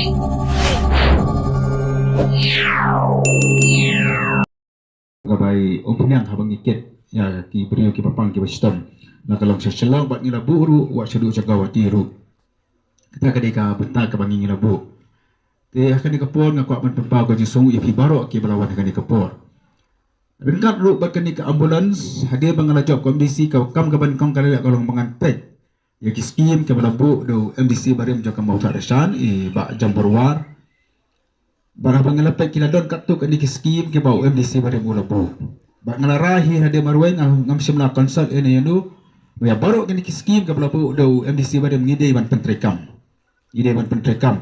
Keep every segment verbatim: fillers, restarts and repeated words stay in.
Ka bai umphniang haba ngi kit ïa ki briew kiba pang kiba shitom, la ka long sha Shillong bad ngi la buh ruh wat shaduh sha Guwahati ruh. Kata ka dei ka bynta kaba ngi ngi la buh. Te ha kane ka por nga kwah ban pynpaw ka jingsngew ïa phi baroh kiba la wan ha kane ka por. Ryngkat ruh bad kane ka ambulance, hadien ba nga la jop kum M D C, ka kam kaba nyngkong ka la leh ka long ba ngan peit ïa ki skim kiba la buh da u M D C barim jong ka Mawthadraishan, i Bah Jambor War. Bad haba nga la peit ki la don katto katne ki skim kiba u M D C barim u la buh. Bad nga la rai hi hadien marwei, nga ngam shym la consult ïa une ïa uno. Ïa baroh kine ki skim kiba la buh da u M D C barim ngi dei ban pyntreikam. Ngi dei ban pyntreikam.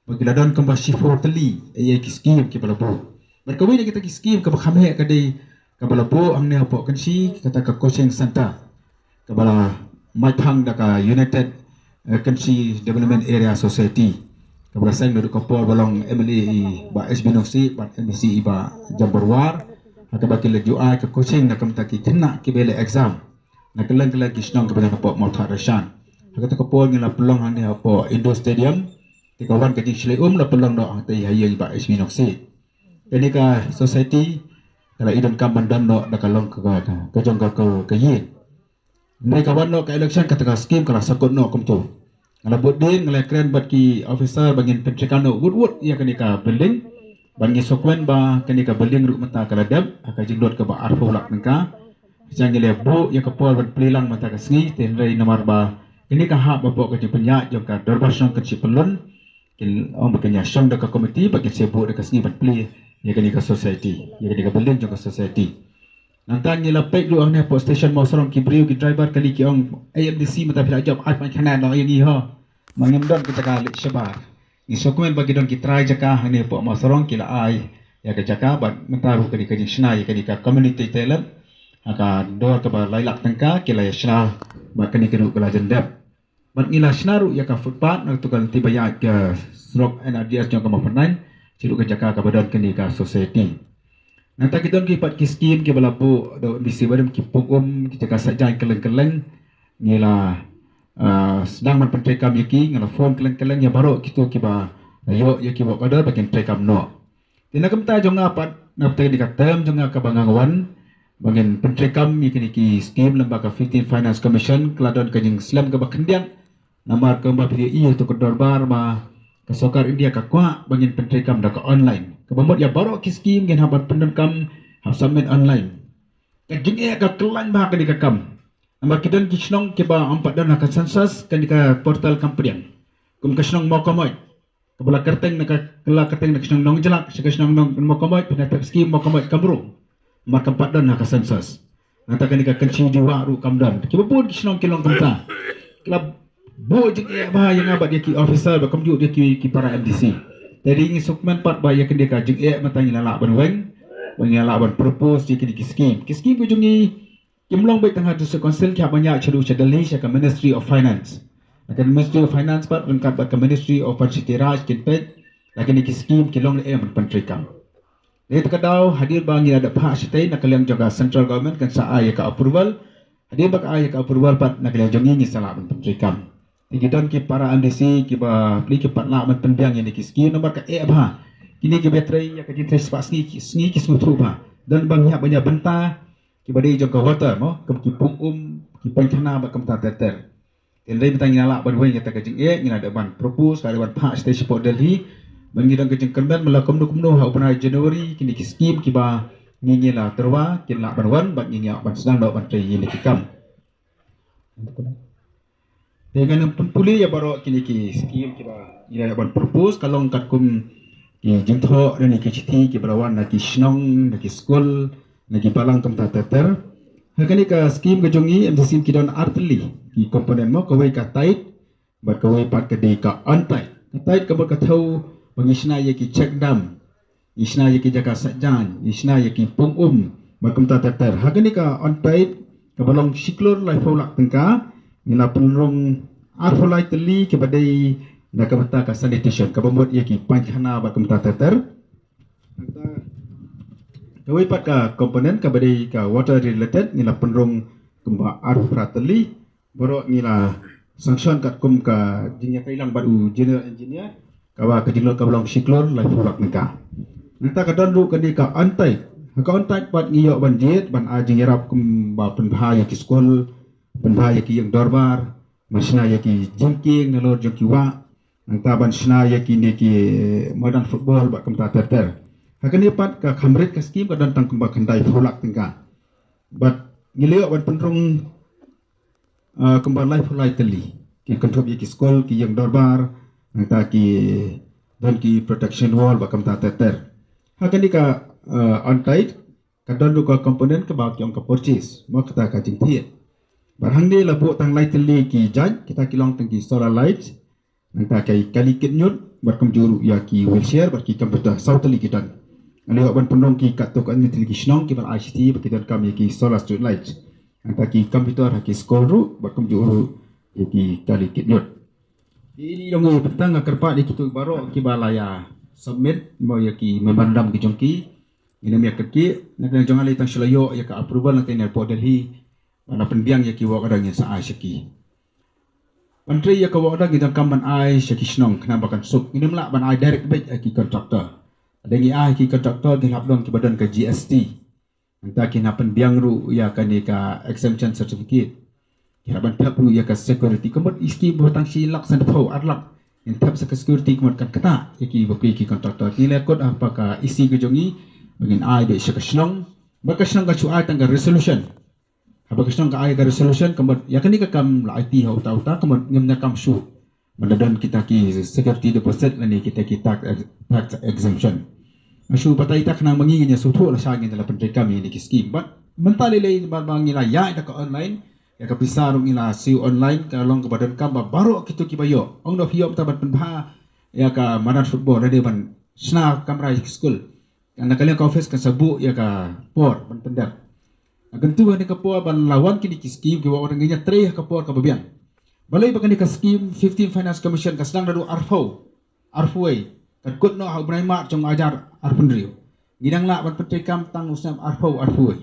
Ba ki la don kumba shiphew tylli ïa ki skim kiba la buh. Bad kawei na kita ki skim kaba kham heh ka dei kaba la buh hangne hapoh Kynshi, kata ka coaching center kaba la mait phang da ka United, eh, Kynshi Development Area Society, kaba la seng naduh ka por ba long M L A i Bah H B Nongsiej bad M D C i Bah Jambor War. Ha kaba ki la ju ai ka coaching na ka bynta ki khynnah kiba leh exam na kylleng kylleng ki shnong kiba don hapoh Mawthadraishan. Ha kata ka por ngi la pynlong hangne hapoh Indoor Stadium. Te ka wan ka jingshlei um la pynlong noh hangtei ha ïing i Bah H B Nongsiej. Kane ka society ka la i donkam ban don noh da ka long ka, ka, ka jong ka, ka, ka ïing. Hynrei ka wan noh ka election, kata ka skim ka la sakut noh kumto. Nga la bud dien, nga la kren bad ki officer ba ngin pyntreikam noh wut wut ïa kane ka building. Bad ngi sngewkmen ba kane ka building ruh mynta ka la dep ha ka jinglut kaba arphew lak tyngka. Shisha ngi la buh ïa ka por ban plie lang mynta ka sngi, te hynrei namar ba kane ka hap hapoh ka jingpynïaid jong ka Dorbar Shnong Kynshi Pynlun, kin ong ba kin ïa shong da ka komiti bad kin sa buh da ka sngi ban plie ïa kane ka society, ïa kane ka building jong ka society. Nangta ngi la peit ruh hangne hapoh station Mawsarong, ki briew ki driver kali ki ong, "Ei M D C, mynta phi la jop, ai pynkhana noh ïa ngi ho." Ma ngim don kita ka leit shabar. Ngi sngewkmen ba ki don ki trai jaka hangne hapoh Mawsarong ki la ai ïa ka jaka bad mynta ruh kane ka jingshna ïa kane ka community toilet ha ka dor kaba lai lak tyngka ki la ïa shna bad kane ka ruh ka la jan dep. Bad ngi la shna ruh ïa ka footpath na kato ka lynti ba ïaid ka surok N R D S jong ka Mawphanaiñ, sha ruh ka jaka kaba don kane ka society. Nangta ki don ki pat ki skim kiba la buh da u M D C barim, ki pung um, ki jaka saitjaiñ kylleng kylleng. Ngi la, ah, sdang ban pyntreikam ïa ki, ngi la phone kylleng kylleng ïa baroh kito kiba la ïoh ïa ki work order ba kin treikam noh. Te na ka bynta jong nga pat, na ka bynta kane ka term jong nga kaba nga wan, ba ngin pyntreikam ïa kine ki skim lyngba ka fifteen Finance Commission, ka la don ka jingslem kaba khyndiat. Namar kumba phi ïohi ha kato ka dorbar ba ka sorkar India ka kwah ba ngin pyntreikam da ka online. Kaba mut ïa baroh ki skim ngin hap ban pyndonkam, hap submit online. Ka jingeh ka khlaiñ bha kane ka kam. Namar ki don ki shnong kiba ym pat don ha ka census, kane ka portal kam pdiang. Kum ka shnong Mawkmoit, kaba la kyrteng na ka, ka la kyrteng na ka shnong Nongjlak sha ka shnong Nong, Mawkmoit, pynthep skim Mawkmoit kam rung. Namar kam pat don ha ka census. Nangta kane ka Kynshi Dewa ruh kam don. Kiba bun ki shnong ki long kumta. Ki la buh jingeh bha ïa nga bad ïa ki officer bad kumjuh ïa ki, ki para M D C. Te ngi sngewkmen pat ba ïa kane ka jingeh mynta ngi la lah ban weng, ba ngi la lah ban propose ïa kine ki skim. Ki skim ki jong ngi kim long beit tang ha District Council, ki hap ban ïaid shaduh sha Delhi sha ka Ministry of Finance. Ka Ministry of Finance pat ryngkat bad ka Ministry of Panchayati Raj kin peit la kine ki skim ki long ne em ban pyntreikam. Dei ta ka daw, hadien ba ngi la dep phah shatei na ka liang jong ka Central Government kan sa ai ïa ka approval. Hadien ba ka ai ïa ka approval pat na ka liang jong ngi, ngi sa lah ban pyntreikam. Te ki don ki para M D C kiba plie ki pat lah ban pynbiang ïa kine ki skim namar ka eh bha. Kine kiba trei ïa ka jingtrei spah sngi, ki sngi ki sngewthuh bha. Don ba ngi hap ban ïa bynta kiba dei jong ka water mo, kum ki pung um, ki pynkhana bad kumta ter ter. Te hynrei mynta ngi la lah ban weng ïa kata ka jingeh, ngi la dep ban propose, la dep ban phah shatei shapoh Delhi. Ba ngi don ka jingkyrmen mynta kumno kumno ha u bnai January kine ki skim kiba ngi ngi la tyrwa kin lah ban wan bad ngi ngi lah ban sdang noh ban trei ïa kine ki kam. Te ngan ym pynpule ïa baroh kine ki skim kiba ngi la dep ban propose, ka long katkum ki jingthoh ne ki shithi kiba la wan na ki shnong, na ki skul, na ki balang kumta ter ter. Ha kane ka skim ka jong ngi, M D C ki don ar tylli ki component mo, kawei ka tithe bad kawei pat ka dei ka untithe. Ka tithe ka mut ka thew ba ngi shna ïa ki check dam, ngi shna ïa ki jaka saitjaiñ, ngi shna ïa ki pung um bad kumta ter ter. Ha kane ka untithe kaba long shi klur laiphew lak tyngka, ngi la pynrung arphew lai tylli kiba dei na ka bynta ka sanitation, kaba mut ïa ki pynkhana bad kumta ter ter. Kawei pat ka component kaba dei ka water related, ngi la pynrung kumba arphew phra tylli. Baroh ngi la sanction katkum ka jingïatreilang bad u general engineer. kaba ka jinglut kaba long shi klur laiphew lak tyngka. Nangta ka don ruh kane ka on-tight. Ha ka on-tight pat ngi ïoh ban jied ban ai jingïarap kumba pynbha ïa ki skul, pynbha ïa ki ïing dorbar, ban shna ïa ki jingkieng nalor jong ki wah, nangta ban shna ïa kine ki madan football bad kumta ter ter. Ha kane pat ka kham rit ka skim ka don tang kumba khyndaiphew lak tyngka. Bad ngi la ïoh ban pynrung, ah, kumba laiphew lai tylli. Ki kynthup ïa ki skul, ki ïing dorbar, nangta ki don ki protection wall bad kumta ter ter. Ha kane ka, ah, on-tight, ka don ruh ka component kaba ki ong ka purchase, mo, kata ka jingthied. Bad hangne la buh tang lai tylli ki jait, kita ki long tang ki solar light, nangta ki kali kit ñiut, bad kumjuh ruh ïa ki wheelchair, bad ki computer, saw tylli ki don. Ngi la ïoh ban pynrung ki katto katne tylli ki shnong kiba la ai shithi ba ki donkam ïa ki solar street light. Nangta ki computer ha ki skul ruh, bad kumjuh ruh ïa ki kali kit ñiut. Ïa ine i ong, eh, bad tang nga kyrpad ïa kito baroh kiba la ïa submit, mo, ïa ki memorandum ki jong ki. Ngin ym ïa kyrkieh, na ka liang jong nga lei tang shu la ïoh ïa ka approval na ka liang Port Delhi. Ba la pynbiang ïa ki work order ngin sa ai sha ki. Ban trei ïa ka work order ngi donkam ban ai sha ki shnong khnang ba kan suk. Ngin ym lah ban ai direct beit ha ki contractor. Lada ngi ai ha ki contractor ki hap long kiba don ka G S T. Nangta kin hap pynbiang ruh ïa kane ka exemption certificate. Ki hap ban thep ruh ïa ka security. Ka mut i skim ba tang shi lak sanphew, ar lak. Ngin thep sa ka security ka mut kan ktah ïa ki bapli ki contractor. Ngi la kut ha ka E C ka jong ngi ba ngin ai beit sha ka shnong. Ba ka shnong ka shu ai tang ka resolution. Haba ka shnong ka ai ka resolution ka mut ïa kane ka kam la aiti ha uta uta ka mut ngim donkam shuh ban da don kita ki security deposit lane kita ki tax ex-, tax exemption. Nga shu batai ita khnang ba ngi ngin ïa sngewthuh lashai ngin da la pyntreikam ïa kine ki skim. Bad mynta lei lei ba, ba ngi la ïaid da ka online, ïa ka pisa ruh ngi la siew online, ka long kaba donkam ba baroh kito kiba ïoh. Ong noh phi ïoh mynta ban pynbha ïa ka madan football lane ban shna kamra ïa ki skul. Kan na ka liang ka office kan sa buh ïa ka por ban pyndep. Nga kyntu ha kane ka por ban la wan kine ki skim ki work order ngin ïa trei ha ka por kaba biang. Balei ba kane ka skim fifteen Finance Commission ka sdang naduh arphew, arphew wei, ka kut noh ha u bnai March jong u hajar arphew hynriew. Ngi dang lah ban pyntreikam tang u snem arphew, arphew wei.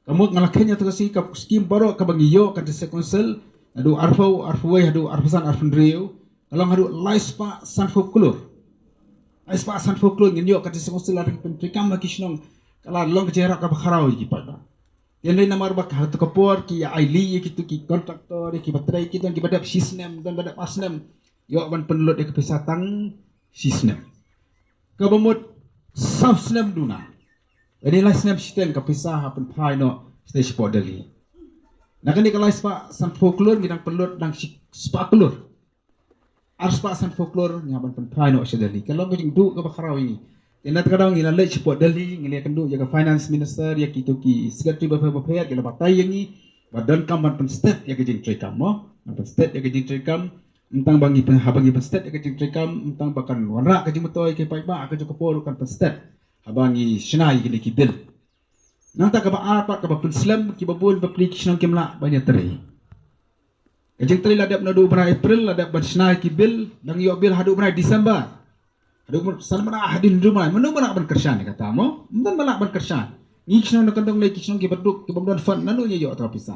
Ka mut nga la kheiñ ïa ka skim, ka skim baroh kaba ngi ïoh ka District Council, naduh arphew, arphew wei haduh arphew san, arphew hynriew, ka long haduh lai spah sanphew klur. Lai spah sanphew klur ngin ïoh ka District Council la dang pyntreikam ha ki shnong, ka la long ka jingïarap kaba khraw ïa ki paidbah. Ïa lei namar ba ha kato ka por ki ïa ai lease ïa kito ki contractor, ïa kiba trei, ki don kiba dep shi snem, don ba dep ar snem. Ïoh ban pynlut ïa ka pisa tang shi snem. Kaba mut saw snem duna. Lane lai snem shiteng ka pisa hap pynphai noh shatei sha Port Delhi. Na kane ka lai spah sanphew klur ngi dang pynlut dang shi spah klur. Ar spah sanphew klur ngi hap ban pynphai noh sha Delhi. Ka long ka jingduh kaba khraw ïa ngi. Te na kata ka daw ngi la leit sha Port Delhi, ngi la ïakynduh ïa ka Finance Minister, ïa kito ki secretary bapher bapher, ki la batai ïa ngi ba donkam ban pynstet ïa ka jingtreikam mo. Ban pynstet ïa ka jingtreikam, ym tang ba ngi pyn-, haba ngi pynstet ïa ka jingtreikam, ym tang ba kan wanrah ka jingmyntoi ïa ki paidbah, ka jong ka por ruh kan pynstet haba ngi shna ïa kine ki bill. Nangta kaba ar pat kaba pynslem, kiba bun bapli ki shnong kim lah ban ïatrei. Ka jingtrei la dep naduh u bnai April, la dep ban shna ïa ki bill, dang ïoh bill haduh u bnai December. Haduh u bnai, san bnai, hadien hynriew bnai, mano ba lah ban kyrshan ïa kata mo? Ym don ba lah ban kyrshan. Ngi ki shnong na ka dong lei, ki shnong kiba duk, kibym don fund, nano ngi ïoh ta ka pisa.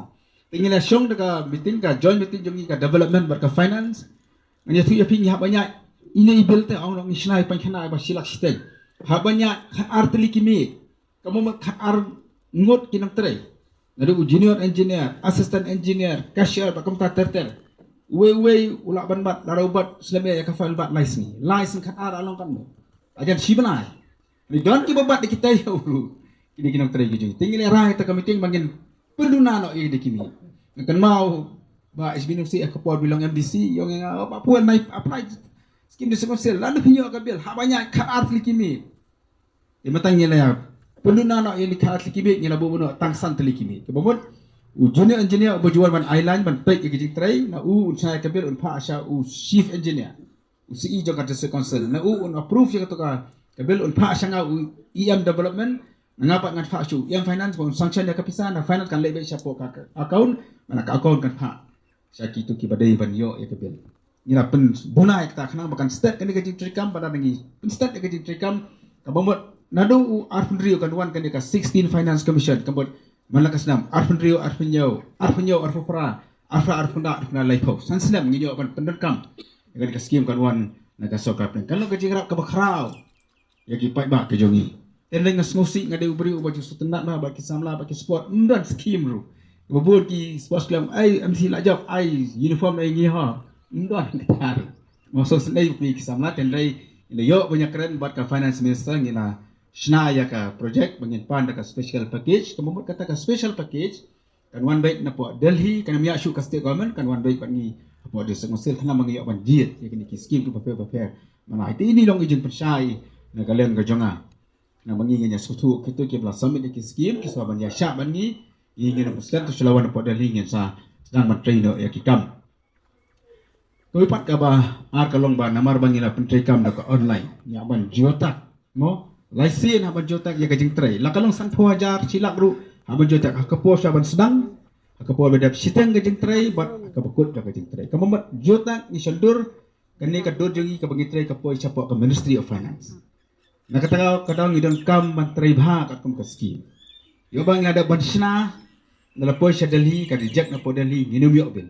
Te ngi la shong da ka meeting, ka joint meeting jong ngi ka development bad ka finance. Ngan ïathuh ïa phi, ngi hap ban ïaid ine i bill te, ong ngi shna ïa i painkhana ba shi lak shiteng. Hap ban ïaid khatar tylli ki miej. Ka mut khatar ngut ki nongtrei. Naduh u junior engineer, assistant engineer, cashier, bad kumta ter ter. Uwei uwei u lah ban bat, lada u bat, slem ïa ka file bat lai sngi. Lai sngi khatar, a long katno? Hajan shi bnai. Hynrei don kiba bat da kita ïa u. Kine ki nongtrei ki jong ngi. Te ngi la rai ha kata ka meeting ba ngin pynduna noh ïa kine ki miej. Nga kynmaw Bah H B Nongsiej ha ka por ba i long M D C, i ong ïa nga, oh, Bah Pu, nai apply skim District Council, lada phi ïoh ka bill, hap ban ïaid khatar tylli ki miej. Te mynta ngi la ïa pynduna noh ïa kine khatar tylli ki miej, ngi la buh noh tang san tylli ki miej. Kaba mut u junior engineer uba ju wan ban ai line ban peit ïa ka jingtrei, na u un shna ïa ka bill un phah sha u chief engineer, u C E jong ka District Council. Na u un approve ïa kato ka, ka bill un phah sha nga u E M development, na nga pat ngan phah sha u E M finance, ba un sanction ïa ka pisa, na finance kan leit beit shapoh ka, ka account, na ka account kan phah sha kito kiba dei ban ïoh ïa ka bill. Ngi la pynduna ïa kata khnang ba kan stet kane ka jingtreikam, ba lada ngi pynstet ïa ka jingtreikam, kaba mut naduh u arphew hynriew kan wan kane ka sixteen Finance Commission, kaba mut man la ka snem arphew hynriew, arphew hynñiew, arphew hynñiew, arphew phra, arphew phra, arphew khyndai, arphew khyndai, laiphew. San snem ngin ïoh ban pyndonkam ïa kane ka skim kan wan na ka sorkar pdeng. Kan long ka jingïarap kaba khraw ïa ki paidbah ka jong ngi. Te nga sngewsih, nga dei u briew uba ju sngewtynnat bha bad ki samla bad ki sport, ym don skim ruh. Ba bun ki sports club ai M C la jop, ai uniform ai ngi ha. Ym don kata ruh. Nga sngewsih ba ki samla, te ngi la ïoh ban ïakren bad ka finance minister, ngi la shna ïa ka project ba ngin pan da ka special package. Ka mut kata ka special package kan wan beit na pdeng Delhi, kan ym ïa shu ka state government, kan wan beit bad ngi hapoh District Council, khnang ba ngi ïoh ban jied ïa kine ki skim kiba pher bapher. Mana ite ini long i jingpynshai na ka liang ka jong nga. Na ba ngi ngin ïa sngewthuh kito kiba la submit ïa ki skim, ki sa ban ïa shah ban ngi, ngi ngin ym pynslem, to shu la wan na pdeng Delhi ngin sa sdang ban trei noh ïa ki kam. Kawei pat kaba ar ka long ba namar ba ngi la pyntrei kam da ka online, ngi hap ban jia tak, mo, lai sien hap ban jia tak ïa ka jingtrei. La ka long sanphew hajar, shi lak ruh hap ban jia tak. Ha ka por sha ban sdang, ha ka por ba dep shiteng ka jingtrei bad ha kaba kut ka jingtrei. Ka mut jia tak ngi shon dur, kane ka dur jong ngi kaba ngi trei ka poi shapoh ka Ministry of Finance. Na kata ka daw ngi donkam ban trei bha katkum ka skim. Ïoh ba ngi la dep ban shna, na la poi sha Delhi, ka reject na pdeng Delhi, ngin ym ïoh bill.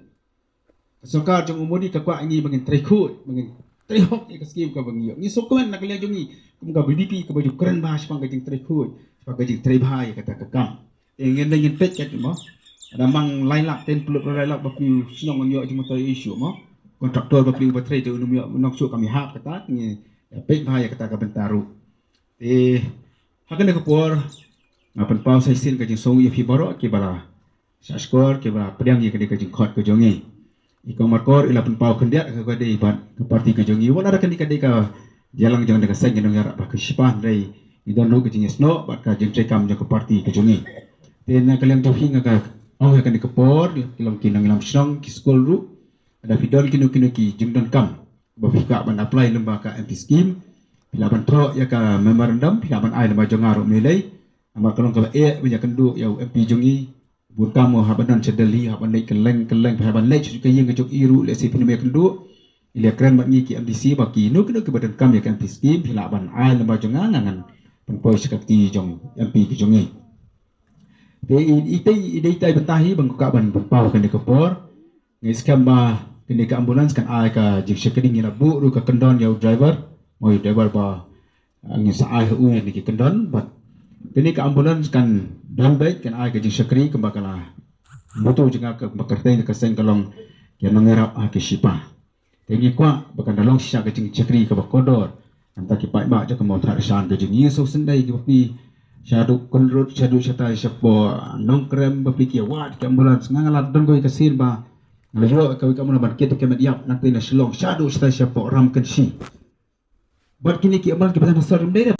Ka sorkar jong u Modi ka kwah ngi ba ngin trei khuid, ba ngin trei hok ïa ka skim kaba ngi ïoh. Ngi sngewkmen na ka liang jong ngi kum ka V D P kaba ju kren bha shaphang ka jingtrei khuid, shaphang ka jingtrei bha ïa kata ka kam. Te ngin dei ngin peit kat mo. Lada mang lai lak, ten puluk lai lak, bapli u shnong un ïoh jingmyntoi issue mo. Kontraktor bapli uba trei te un ym ïoh nongshun kam ïahap, kata te ngin ïa peit bha ïa kata ka bynta ruh. Te ha kane ka por nga pynpaw sa shisien ka jingsngew ïa phi baroh kiba la shahshkor, kiba la pdiang ïa kane ka jingkhot ka jong ngi. I Kong Markor i la pynpaw khyndiat ka, ka dei bad ka party ka jong ngi. Wat la kane ka dei ka jingïalang jong ka seng ki nongïarap ba ka shipa, hynrei ngi don ruh ka jingïasnoh bad ka jingtrei kam jong ka party ka jong ngi. Te na ka liang jong phi nga ka ong ha kane ka por, ki long ki nongïalam shnong, ki skul ruh, lada phi don kino kino ki jingdonkam ba phi kwah ban apply lyngba ka M P scheme, phi lah ban thoh ïa ka memorandum, phi lah ban ai lyngba jong nga ruh, mynlei. Namar ka long kaba eh ban ïakynduh ïa u M P jong ngi. Bun kam u hap ban don sha Delhi, hap ban leit kylleng kylleng, hap ban leit sha ka ïing ka jong i ruh, lehse phin ym ïakynduh. I la kren bad ngi ki M D C ba kino kino kiba donkam ïa ka M P scheme, phi lah ban ai lyngba jong nga, nga ngan pynpoi sha ka kti jong M P ka jong ngi. Te i, i te i dei tai bynta hi ba nga kwah ban pynpaw kane ka por. Ngi skhem ba kane ka ambulance kan ai ka jingshakri, ngi la buh ruh ka kyndon ïa u driver, mo, ïa u driver ba, ah, ngi sa ai ha u ïa kine ki kyndon, bad kane ka ambulance kan don beit, kan ai ka jingshakri kumba ka la mutu jong nga, ka ba kyrteng ka seng ka long ki nongïarap ha ki shipa. Te ngi kwah ba kan da long shisha ka jingshakri kaba kordor. Nangta ki paidbah jong ka Mawthadraishan ka jong ngi, sngewsynei kiba phi shaduh Kynrut, shaduh shatai shapoh Nongkrem, bapli ki wad ki ambulance. Nga, nga la don kawei ka sien ba nga la ïoh kawei ka ambulance ban kit ka met ïap, nangta na Shillong shaduh shatai shapoh Ramkynshi. Bad kine ki ambulance kiba don ha sor ym dei re.